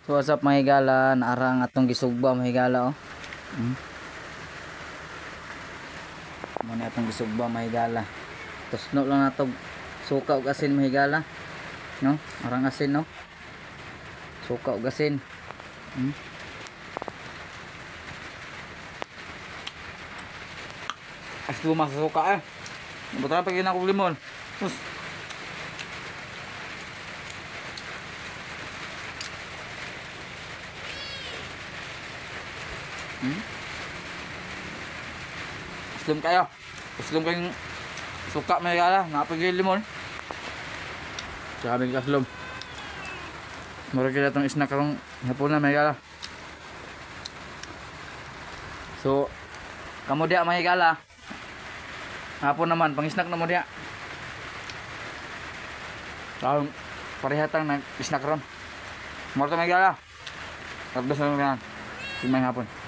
So what's up, mga higala, naarang atong gisugba, mga higala, oh. Mo ni atong gisugba, mga higala. Tusno lang nato suka ug asin, mga higala. No? Arang asin, no? Suka ug asin. As luma sa suka eh. Buta pa gina kog limon. Sus. Slim kayo. Slim kayong suka, may gala. Napagay limon. Grabe ka slum. Mura kita itong snack karong hapon na, may gala. So, kamo diya, mga higala. Hapon naman, pang-snack na mo diya. Karon parehatang nag-snack ron. Mura to, mga higala. God bless na lang. Sige, hapon.